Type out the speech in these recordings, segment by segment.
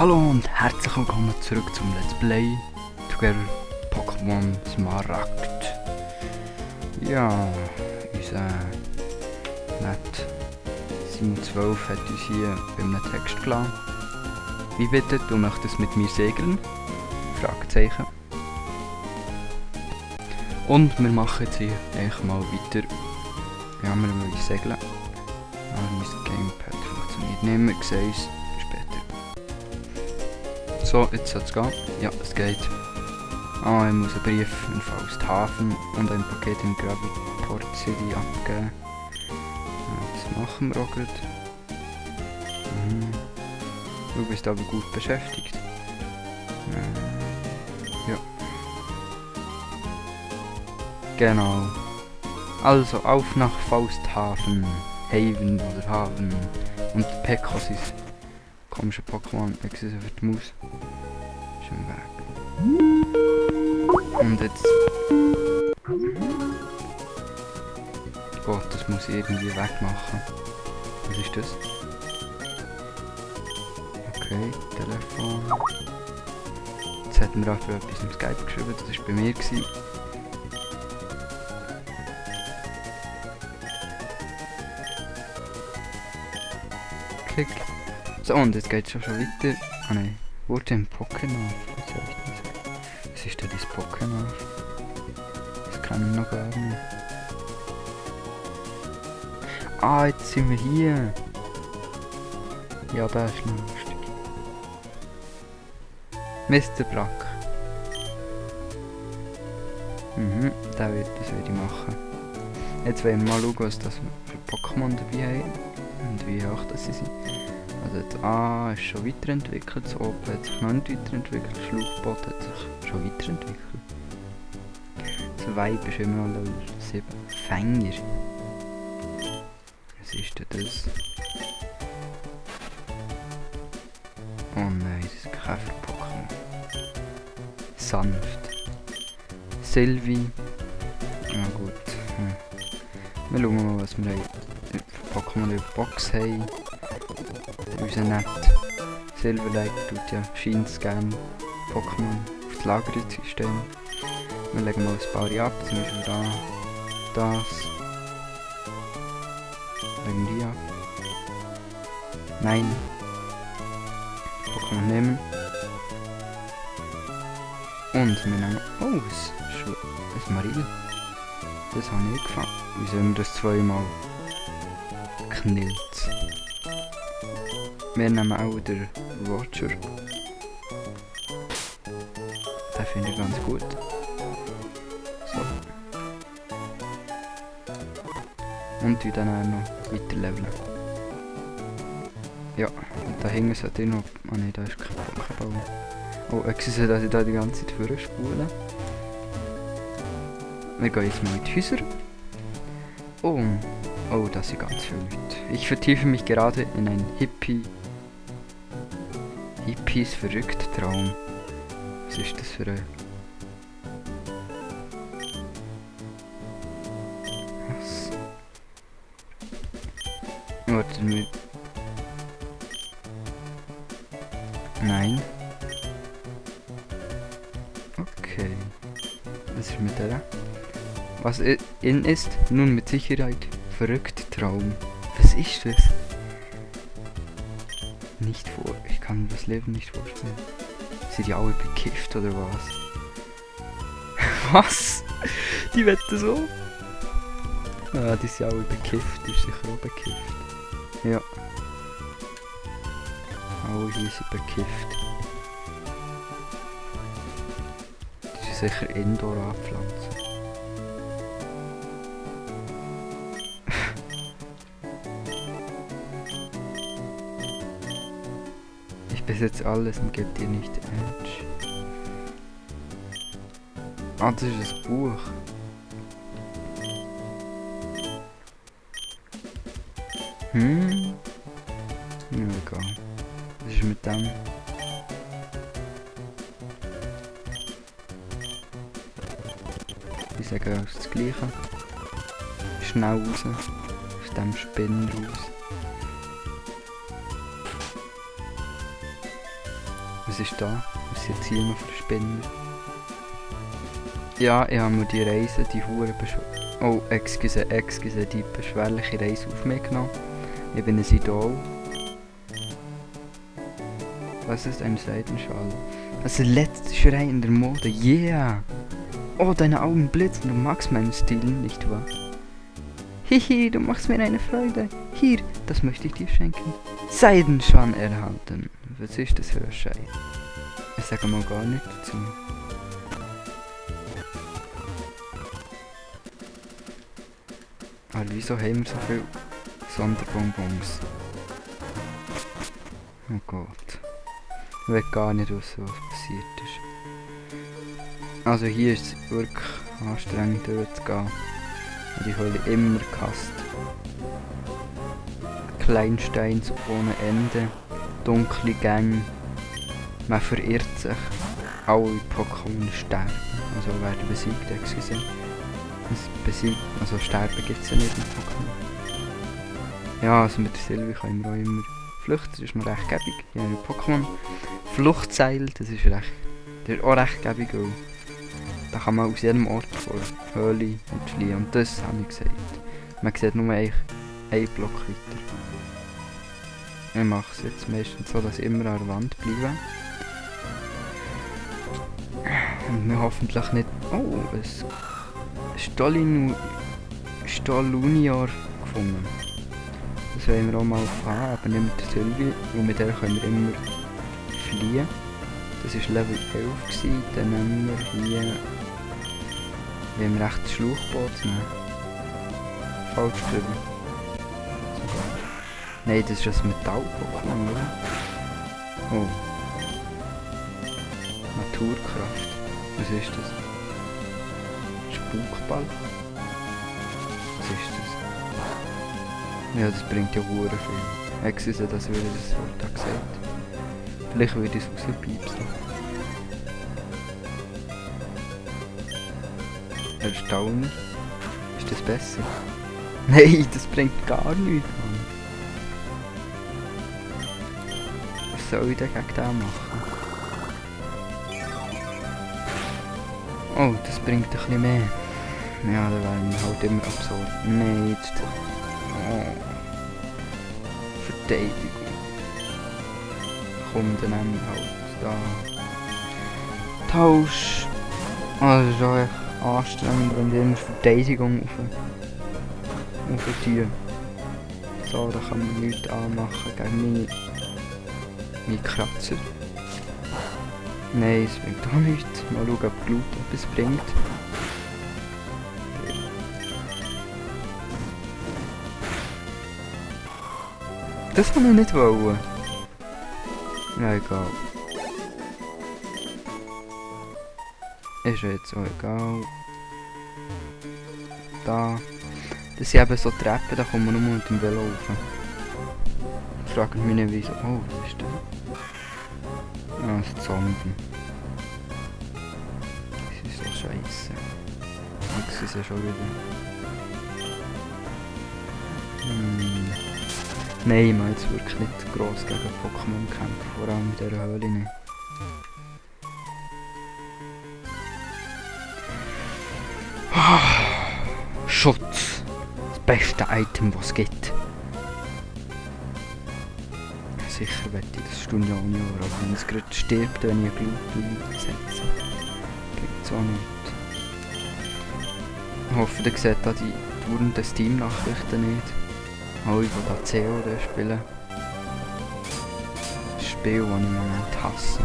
Hallo und herzlich willkommen zurück zum Let's Play Together Pokémon Smaragd. Ja, unser nett Simon12 hat uns hier bei einem Text gelassen. Wie bitte, du möchtest mit mir segeln? Fragezeichen. Und wir machen jetzt hier eigentlich mal weiter. Ja, wir wollen segeln. Aber mein Gamepad funktioniert nicht mehr, ich sehe es später. So, jetzt soll es gehen. Ja, es geht. Ah, ich muss einen Brief in Fausthafen und ein Paket in Graviport City abgeben. Ja, das machen wir auch gut. Du bist aber gut beschäftigt. Ja. Genau. Also, auf nach Fausthafen. Haven oder Hafen. Und Pekos ist komische Pokémon, Exis für die Maus. Ist im Weg. Und jetzt... Gott, das muss ich irgendwie wegmachen. Was ist das? Okay, Telefon. Jetzt hat mir auch etwas im Skype geschrieben, das war bei mir gewesen. Klick. So, und jetzt geht es schon weiter. Ah nein, wurde ein Pokémon. Was ist denn das Pokémon? Das kann ich noch gar nicht. Ah, jetzt sind wir hier. Ja, das ist noch lustig. Mr. Brack. Das würde ich machen. Jetzt wollen wir mal schauen, was das für Pokémon dabei haben. Und wie hoch das sie sind. Also das A ist schon weiterentwickelt, das Open hat sich noch nicht weiterentwickelt, das Schlauchboot hat sich schon weiterentwickelt. Das Weib ist immer noch Level 7. Fänger. Was ist denn das? Oh nein, das ist ein Käfer-Pokémon. Sanft. Sylvie. Na gut. Wir schauen mal, was wir für Pokémon in der Box haben. Unser nett Silverlight tut ja scheint gerne Pokémon auf das Lagersystem. Wir legen mal ein paar ab, zum Beispiel da, das. Legen die ab. Nein. Pokémon nehmen. Und wir nehmen... Oh, ein Maril. Das habe ich gefangen. Wie sollen wir das zweimal knillt? Wir nehmen auch den Roger. Den finde ich ganz gut. So. Und wir dann auch noch weiter leveln. Ja, und da hinten sollte ich noch... Ah ne, da ist kein Pokéball. Oh, excuse, dass ich da die ganze Zeit vorspule. Wir gehen jetzt mal in die Häuser. Oh, das sind ganz viele Leute. Ich vertiefe mich gerade in ein Hippies verrückter Traum. Was ist das für ein... Was? Warte mit... Nein. Okay. Was ist mit der? Was in ist, nun mit Sicherheit verrückter Traum. Was ist das? Nicht vor. Ich kann mir das Leben nicht vorstellen. Sind die alle bekifft oder was? Was? Die wetten so? Ah, die sind alle bekifft. Die ist sicher auch bekifft. Ja. Alle hier sind bekifft. Die sind sicher Indoor anpflanzen. Ich besitze alles und gebe dir nicht Edge. Ah, das ist ein Buch. Ja, egal. Was ist mit dem? Ich sage alles das Gleiche. Schnell raus. Aus dem Spinnen raus. Was ist da? Was ist jetzt hier noch für Spinner? Ja, ich habe mir die Reise, die Hure oh, excuse, die beschwerliche Reise auf mich genommen. Ich bin ein Idol. Was ist ein Seidenschal? Das ist der letzte Schrei in der Mode, yeah! Oh, deine Augen blitzen, du magst meinen Stil, nicht wahr? Hihi, du machst mir eine Freude. Hier, das möchte ich dir schenken. Seidenschwan erhalten. Was ist das für ein Scheiß? Ich sage mal gar nichts dazu. Aber wieso haben wir so viele Sonderbonbons? Oh Gott. Ich will gar nicht wissen, was passiert ist. Also hier ist es wirklich anstrengend durchzugehen. Und ich hole immer gehasst. Kleinsteins ohne Ende, dunkle Gänge. Man verirrt sich. Alle Pokémon sterben. Also werden besiegt, excuse. Also sterben gibt es ja nicht in Pokémon. Ja, also mit der Sylvie können wir auch immer flüchten, das ist noch recht gäbig. Hier haben wir Pokémon. Fluchtseil, das ist auch recht gäbig. Da kann man aus jedem Ort vor Höhle entfliehen. Und das habe ich gesagt. Man sieht nur einen Block weiter. Ich mache es jetzt meistens so, dass ich immer an der Wand bleibe. Und wir hoffentlich nicht... Oh, ein Stollunior gefunden. Das wollen wir auch mal fahren, aber nicht mit der Sylvie, und mit der können wir immer fliehen. Das war Level 11 gewesen. Dann nehmen wir hier... Wir haben recht das Schlauchboot nehmen. Falsch drüber. Nein, das ist das Metall-Pokémon, oder? Oh. Naturkraft. Was ist das? Spukball? Was ist das? Ja, das bringt ja hure viel. Excuse, dass ich das Wort gesagt habe. Vielleicht würde ich es rauspiepsen. Erstaunlich. Ist das besser? Nein, das bringt gar nichts. Was soll ich denn gegen den machen? Oh, das bringt ein bisschen mehr. Ja, da werden wir halt immer absurd. Nein, jetzt... Oh. Verteidigung. Komm, dann nehmen wir halt da... Tausch! Oh, das ist auch echt anstrengend, wenn die immer Verteidigung auf die Tür. So, da kann man nichts anmachen gegen meine Kratzer. Nein, es bringt auch nichts. Mal schauen, ob Glut etwas bringt. Das kann ich nicht wollen. Ja, egal. Ist jetzt auch egal. Da. Das sind eben so Treppen, da kommen wir nur mit dem Velo rauf. Ich frage mich nicht wieso. Oh, was ist das? Ah, ein Zombie. Das ist so scheiße. Jetzt ist ja schon wieder. Nein, man jetzt wirklich nicht gross gegen Pokémon kämpfen, vor allem in dieser Höhle nicht. Schutz! Das beste Item, was es gibt. Sicher wette ich das Stunjanior, aber wenn es gerade stirbt, wenn ich eine Glut einsetze, bringt es auch nichts. Ich hoffe, ihr seht da die dauernden Steam-Nachrichten nicht. Alle, die da COD spielen. Das Spiel, das ich im Moment hasse.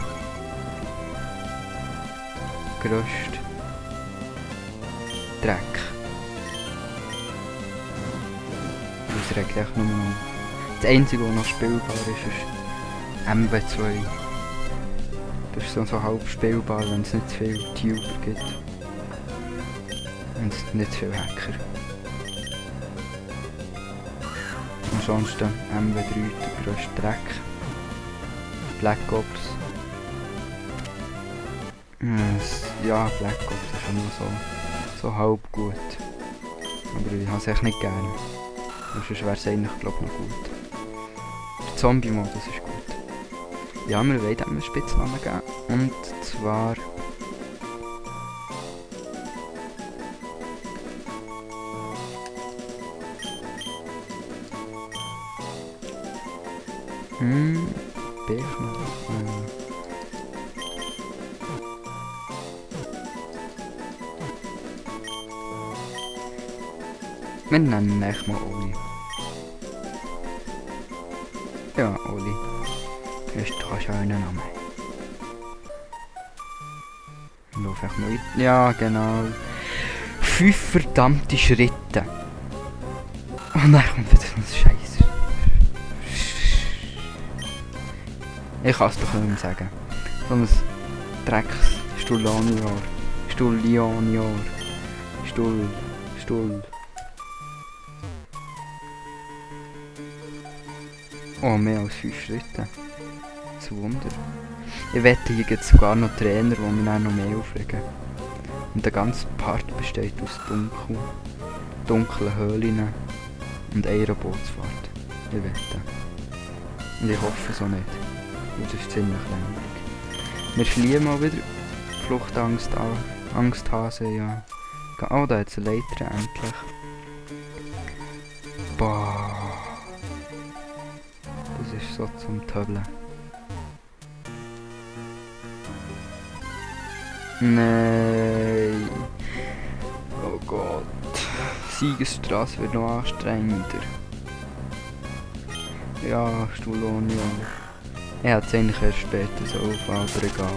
Geröst. Dreck. Das regt echt nur noch. Das einzige, was noch spielbar ist MW2. Das ist so halb spielbar, wenn es nicht zu viele Tuber gibt. Und nicht zu viele Hacker. Ansonsten MW3 der grösste Dreck. Black Ops. Ja, Black Ops ist schon nur so halb gut. Aber ich habe es echt nicht gerne. Sonst wäre es eigentlich, glaube ich, noch gut. Der Zombie-Modus ist gut. Ja, wir wollen dem einen Spitznamen geben. Und zwar... Bechner. Wir nennen ihn echt mal Oli. Ja, Oli. Ist doch ein schöner Name. Lauf echt mal weiter. Ja, genau. 5 verdammte Schritte. Oh nein, kommt wieder so ein Scheiß. Ich kann es doch nicht mehr sagen. So ein Drecks Stullanior. Stull. Oh, mehr als 5 Schritte. Zu Wunder. Ich wette, hier gibt es sogar noch Trainer, die mich dann noch mehr aufregen. Und der ganze Part besteht aus dunklen Höhlen und einer Bootsfahrt. Ich wette. Und ich hoffe so nicht. Das ist ziemlich langweilig. Wir fliehen mal wieder. Fluchtangst, Angsthase, ja. Oh, da hat es eine Leiter endlich. Boah. Das ist so zum Töbeln. Nein. Oh Gott. Siegesstraße wird noch anstrengender. Ja, Stuhlonio. Ich hätte es eigentlich erst später so auf, aber egal.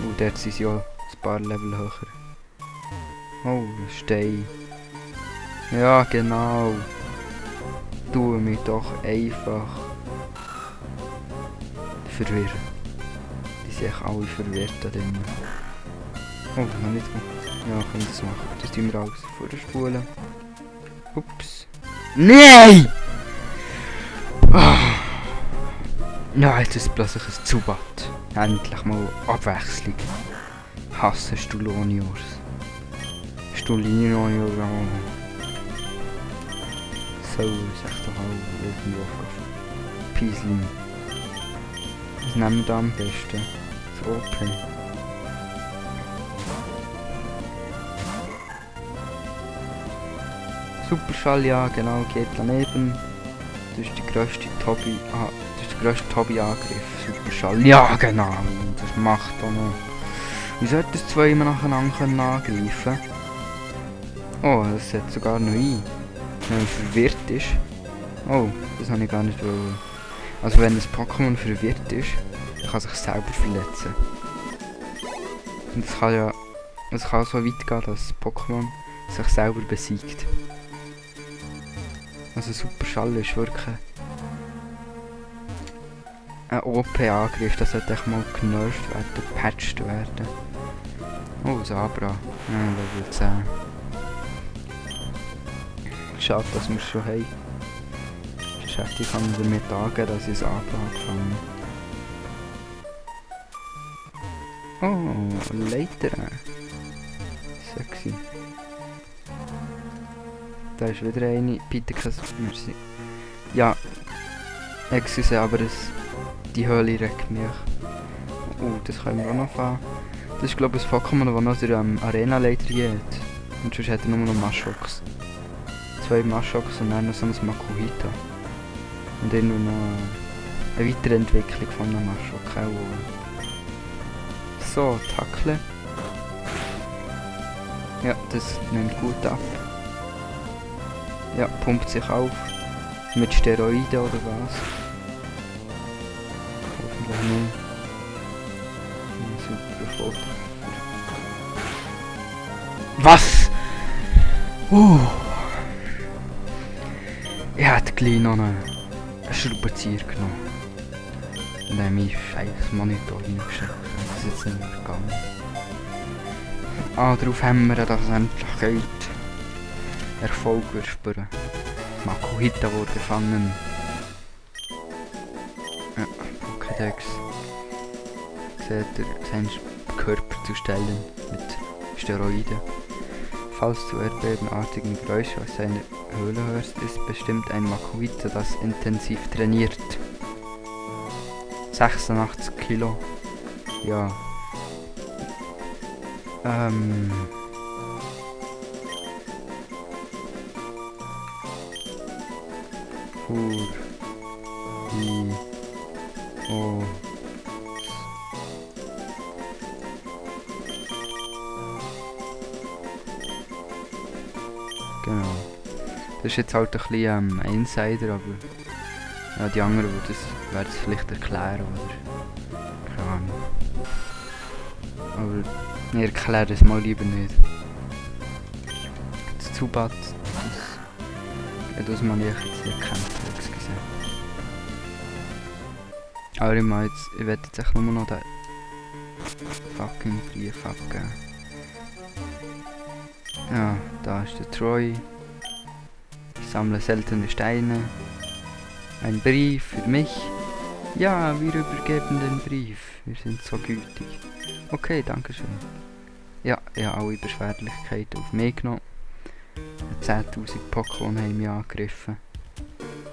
Und dort sind sie auch ein paar Level höher. Oh, Stein. Ja, genau. Tu mich doch einfach verwirren. Die sind echt alle verwirrt da drin. Oh, noch nicht gut. Ja, können das machen. Das tun wir alles vorspulen. Ups. Nein! Oh. Ja, jetzt ist plötzlich ein Zubat. Endlich mal Abwechslung. Hasse Stuloniors. Stulinioniors. So, ist echt doch auch irgendwo auf Pieslin. Was nehmen wir da am besten? Das OP. Superschall, ja genau, geht daneben. Das ist der grösste Tobi-Angriff. Superschall, ja genau, das macht auch noch. Wie sollte das zweimal nacheinander angreifen können? Oh, das setzt sogar noch ein. Wenn man verwirrt ist. Oh, das habe ich gar nicht wollen. Also wenn das Pokémon verwirrt ist, kann es sich selber verletzen. Und es kann ja... Es kann so weit gehen, dass das Pokémon sich selber besiegt. Also Superschall ist wirklich ein OP-Angriff, das sollte echt mal genervt werden, gepatcht werden. Oh, Sabra. Ja, Level 10. Schade, dass wir es schon haben. Ich kann damit angeben, dass ich Sabra angefangen habe. Oh, Leiter. Sexy. Da ist wieder eine. Bitte kein Merci. Ja. Excuse, aber die Höhle regt mich. Das können wir auch noch fahren. Das ist glaube ich ein Pokémon, das noch der Arena-Leiter geht. Und sonst hat er nur noch Mashox. 2 Mashox und dann noch so ein Makuhita. Und irgendwo noch eine Weiterentwicklung von einem Mashox auch. So, Tackle. Ja, das nimmt gut ab. Ja, pumpt sich auf. Mit Steroiden oder was? Hoffentlich nicht. Ein super Volltreffer. Was? Ich hätte gleich noch einen Schraubenzieher genommen. Und dann meinen scheiß Monitor reingesteckt. Das ist jetzt nicht mehr gegangen. Darauf hämmern, dass es endlich geht. Erfolg wird spüren. Makuhita wurde gefangen. Ja, Pokédex. Seht ihr, seinen Körper zu stellen mit Steroiden. Falls du erdbebenartigen Geräusche aus seiner Höhle hörst, ist bestimmt ein Makuhita, das intensiv trainiert. 86 Kilo. Ja. Genau. Das ist jetzt halt ein bisschen Insider, aber ja, die anderen werden es vielleicht erklären, oder? Keine Ahnung. Aber ich erkläre das mal lieber nicht. Das Zubat, das man jetzt nicht kennt, excuse. Aber ich werde jetzt echt nur noch den fucking Brief abgeben. Ja, da ist der Troy. Ich sammle seltene Steine. Ein Brief für mich. Ja, wir übergeben den Brief. Wir sind so gütig. Okay, danke schön. Ja, ich habe alle Beschwerlichkeiten auf mich genommen. 10.000 Pokémon haben mich angegriffen.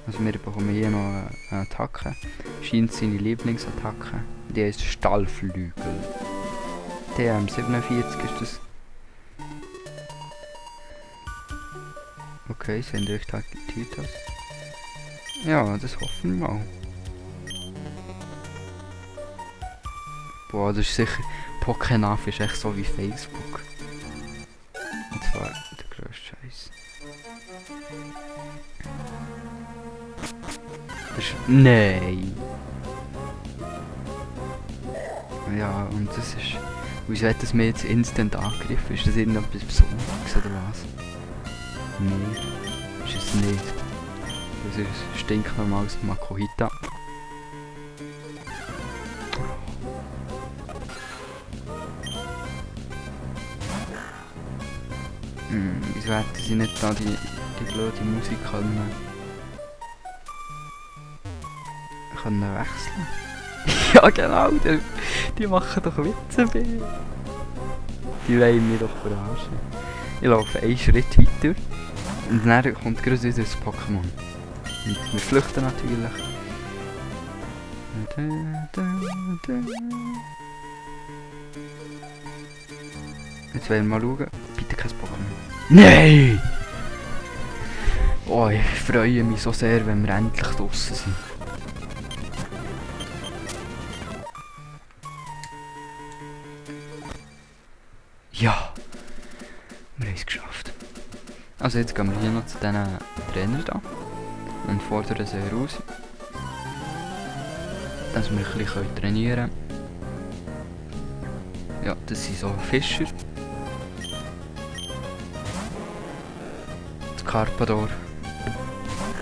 Also wir bekommen hier noch eine Attacke. Scheint seine Lieblingsattacke. Die heißt Stallflügel. TM47 ist das. Okay, sehen die euch targetiert aus? Ja, das hoffen wir mal. Boah, das ist sicher... Pokénaf ist echt so wie Facebook. Und zwar der grösste Scheiß. Nein! Ja, und das ist... Wieso hat das mir jetzt instant angegriffen? Ist das irgendetwas Besonderes oder was? Nein, ist es nicht. Das ist stinknormales Makuhita. Wieso hätten sie nicht da die blöde Musik können wechseln? Ja genau, die machen doch Witze bei. Die wollen mich doch verarschen. Ich laufe einen Schritt weiter und dann kommt gerade wieder das Pokémon. Und wir flüchten natürlich. Jetzt wollen wir mal schauen. Bitte kein Pokémon. Nein! Oh, ich freue mich so sehr, wenn wir endlich draussen sind. Ja! Wir haben es geschafft. Also jetzt gehen wir hier noch zu diesen Trainern da und fordern sie heraus, dass wir ein bisschen trainieren können. Ja, das sind so Fischer. Das Carpador.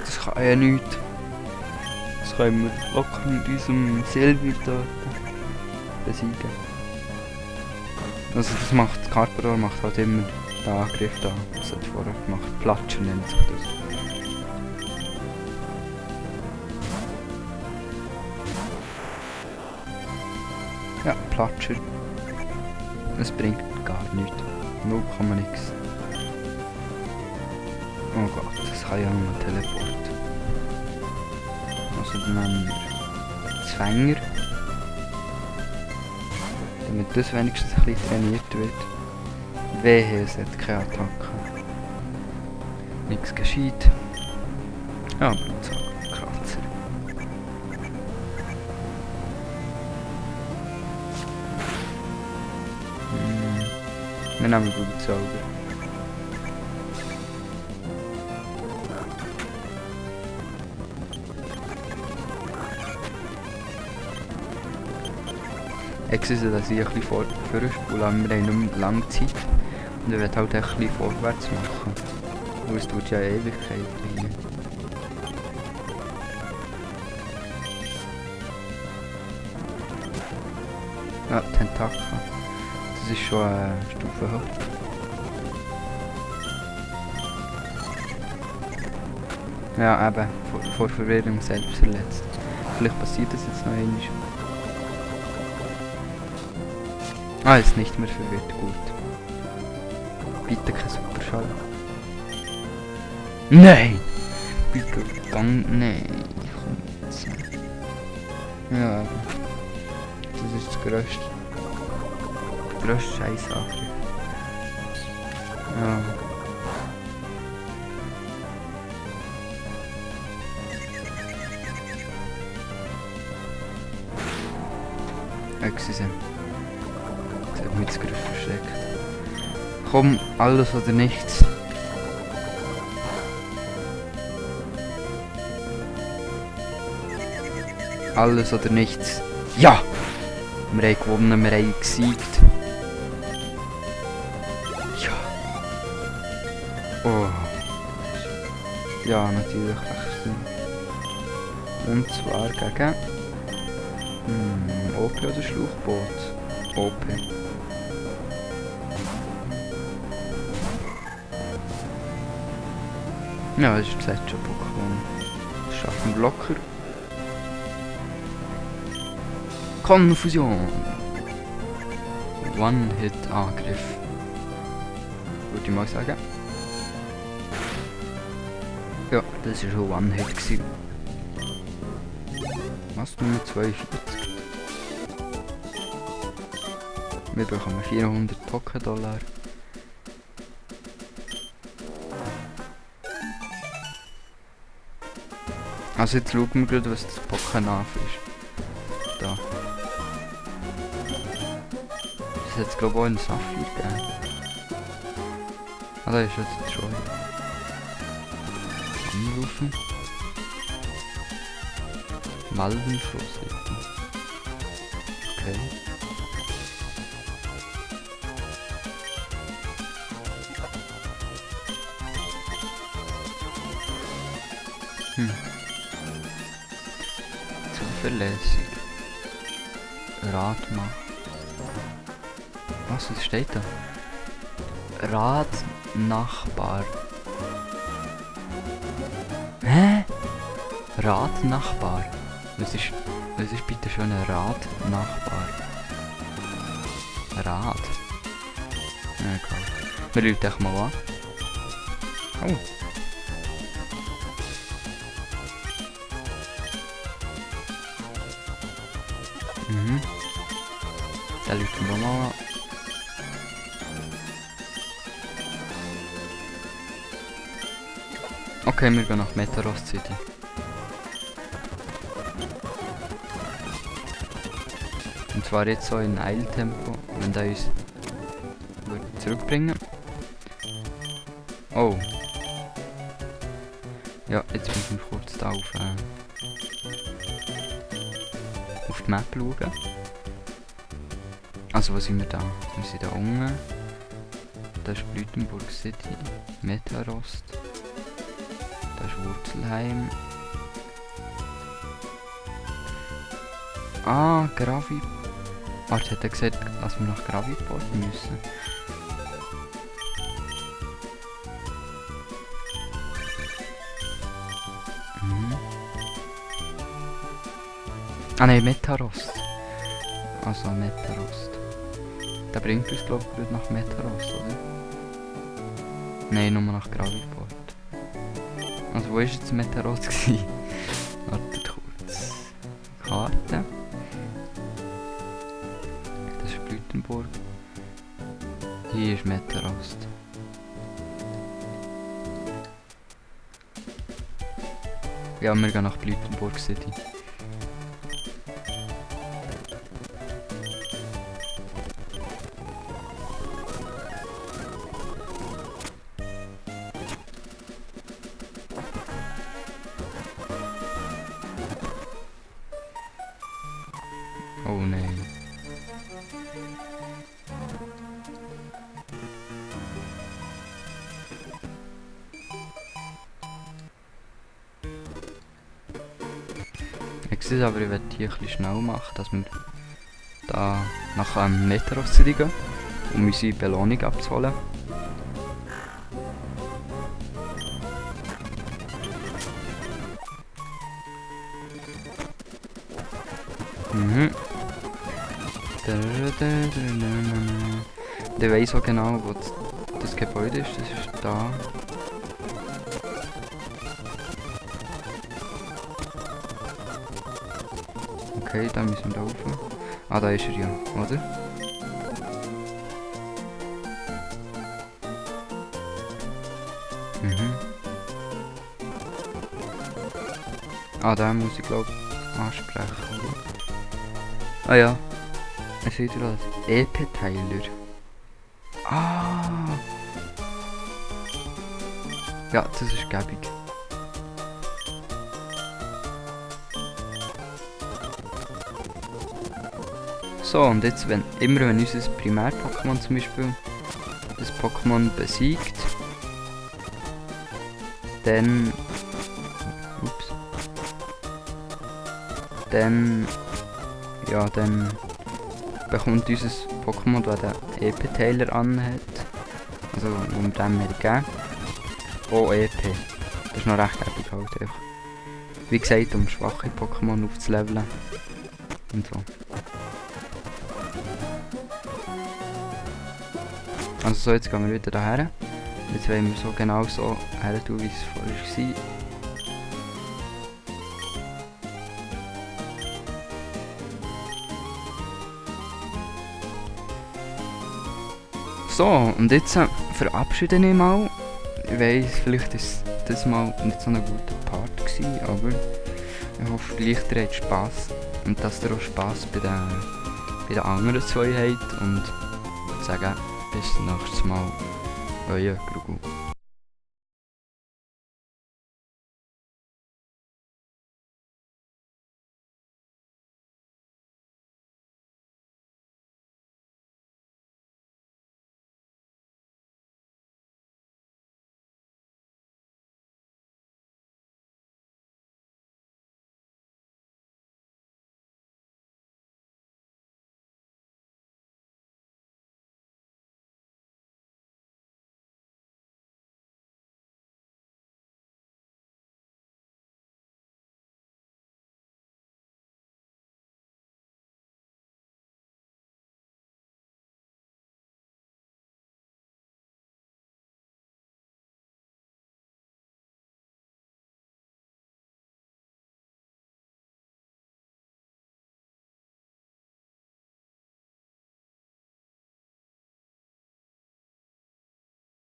Das kann ja nichts. Das können wir locker mit unserem Silber besiegen. Also das macht, das Carpador macht halt immer den Angriff da, was er vorher gemacht hat. Platscher nennt sich das. Ja, Platscher. Das bringt gar nichts. 0, nix. Oh Gott, das kann ja nur Teleport. Also dann nehmen wir Zwänger. Damit das wenigstens ein bisschen trainiert wird. Wehe, es hat keine Attacke. Nichts geschieht. Ja, aber so Kratzer. Wir nehmen Blutsauger. Excuse, dass ich ein bisschen vorspule, wir haben nicht mehr lange Zeit. Und ich werde halt ein bisschen vorwärts machen. Weil es tut ja Ewigkeit rein. Ja, Tentakel. Das ist schon eine Stufe hoch. Ja, eben, vor Verwirrung selbst verletzt. Vielleicht passiert das jetzt noch einmal. Ah, jetzt nicht mehr verwirrt, gut. Bitte kein Superschall. Nein! Bitte, dann, nein. Ja, das ist das grösste Scheißangriff. Ja. Excuse. Jetzt hat mich das gerade versteckt. Komm, alles oder nichts. Alles oder nichts. Ja! Wir haben gewonnen, wir haben gesiegt. Ja. Oh. Ja, natürlich wechseln. Und zwar gegen... OP oder Schlauchboot? OP. Ja, das ist das letzte Pokémon. Das schaffen wir locker. Konfusion. One-Hit-Angriff. Würde ich mal sagen. Ja, das war schon One-Hit gewesen. Was? Nummer 42. Wir bekommen 400 Poké-Dollar. Also jetzt schauen wir gerade, was das Pokénaf ist. Da. Das hat es glaube ich auch einen Saphir gegeben. Ah, da ist jetzt schon. Anrufen. Waldenfluss. Okay. Zuverlässig. Radmacher. Was steht da? Radnachbar. Hä? Radnachbar? Was ist bitte schon ein Radnachbar? Rad? Ja, egal. Wir rufen dich mal an. Oh. Dann rufen wir mal an. Okay, wir gehen nach Metaros City. Und zwar jetzt so in Eiltempo, wenn der uns zurückbringen. Oh. Ja, jetzt müssen wir kurz da auf die Map schauen. Also wo sind wir da? Wir sind da unten. Da ist Blütenburg City, Metarost. Da ist Wurzelheim. Ah, Gravi. Warte, hat er gesagt, dass wir nach Graviport müssen? Ah nein, Metarost. Also Metarost. Der bringt uns glaube ich nach Metarost, oder? Nein, nur nach Graviport. Also wo war jetzt Metarost gewesen? Wartet kurz. Karte. Das ist Blütenburg. Hier ist Metarost. Ja, wir gehen nach Blütenburg City. Oh nein. Ich sehe aber, ich werde hier ein bisschen schnell machen, dass wir da nach einem Metaros City gehen, um unsere Belohnung abzuholen. Der weiß auch genau, wo das Gebäude ist. Das ist da. Okay, dann müssen wir da rauf. Ah, da ist er ja, oder? Mhm. Ah, den muss ich glaube ansprechen, oder? Ah ja, es ist wieder das EP-Teiler. Ah! Ja, das ist gäbig. So, und jetzt, wenn unser Primär-Pokémon zum Beispiel das Pokémon besiegt, dann... Ups. Dann... Ja, dann bekommt unser Pokémon, das den EP-Teiler anhat, also wo wir dem gegeben, auch EP. Das ist noch recht epic halt einfach. Wie gesagt, um schwache Pokémon aufzuleveln und so. Also so, jetzt gehen wir wieder daher. Jetzt wollen wir so genau so her tun, wie es vorher war. So, und jetzt verabschiede ich mal. Ich weiss, vielleicht ist das mal nicht so ein guter Part gewesen, aber ich hoffe, vielleicht ihr habt Spass und dass ihr auch Spass bei den anderen zwei habt und ich würde sagen, bis zum nächsten Mal. Euer Grugu.